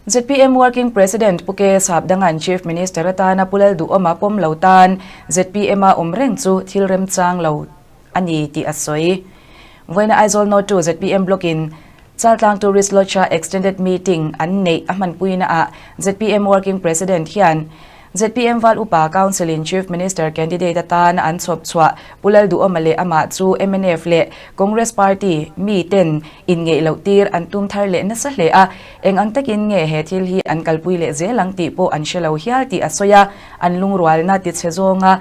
ZPM Working President Pu Ke Sapdanga'n Chief Minister atana Pu Lalduhawma pawm lo tan ZPM-a awm reng chu thil remchang lo a ni tih a sawi. Vawiina Aizawl North to ZPM Block-in Chaltlang Tourist Lodge-a Extended Meeting an neih a hmanpuinaah ZPM Working President hian ZPM Val Upa Council-in Chief Minister candidate atan an chhawp chhuah Pu Lalduhawma leh amah chu mnf leh Congress Party mi ten inngeih loh tir an tum thar leh nasa hle a, eng ang takin nge he thil hi an kalpui leh zel ang tih pawh an hre lo hial tih a sawi a, an lungrualna tichhe zawnga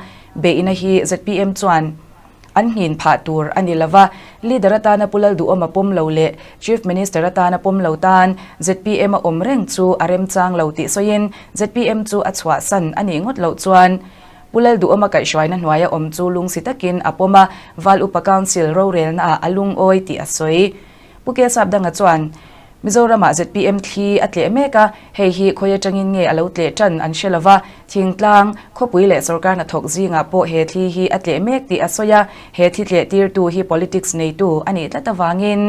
beihna hi ZPM chuan An nghin phah tur a ni lova, Leader atana Pu Lalduhawma pawm lo leh Chief Minister atana pawm lo tan zpm a awm reng chu a remchang lo tih sawiin zpm chu a chhuahsan a nih ngawt loh chuan Pu Lalduhawma kaihhruaina hnuaia awm chu lungsi takin a pawm a, Val Upa Council rorelnaah a lungawi tih a sawi. Pu Kesapdanga chuan, Mizoramah zpm thli a tleh mek a, hei hi khawi atangin nge a lo tleh tan an hre lova, thingtlang, khawpui leh sorkar hnathawk zingah pawh he thli hi a tleh mek tih a sawi a, he thli tleh tirtu hi politics neitu a nih tlat avangin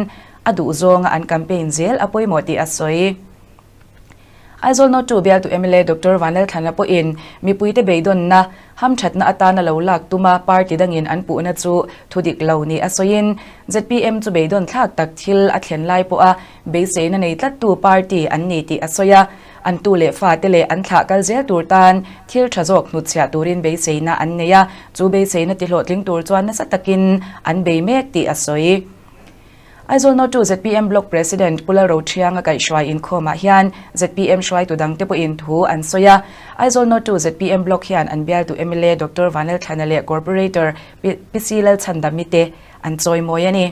a duhzawnga an campaign zel a pawimawh tih a sawi. Aizawl North 2 bialtu mla Doctor Vanlalthlana pawhin mipuite beidawnna, hamthatna atana lo lak tuma party dangin an puhna chu thu dik lo ni a sawiin zpm chu beidawn thlak tak thil a thlen lai pawha beiseina nei tlattu party an ni tih a sawi a, an tu leh fate leh an thlah kal zel tur tan thil tha zawk hnutchhiah turin beiseina an nei a, chu beiseina tihlawhtling tur chuan nasa takin an bei mek tih a sawi. Aizawl North 2 zpm Block President Pu Lalrothianga kaihhruai inkhawmah hian zpm hruaitu dangte pawhin thu an sawi a. Aizawl North 2 zpm Block hian an bialtu mla Doctor Vanlalthlana leh Corporator Pi C Lalchhandami te an chawimawi a ni.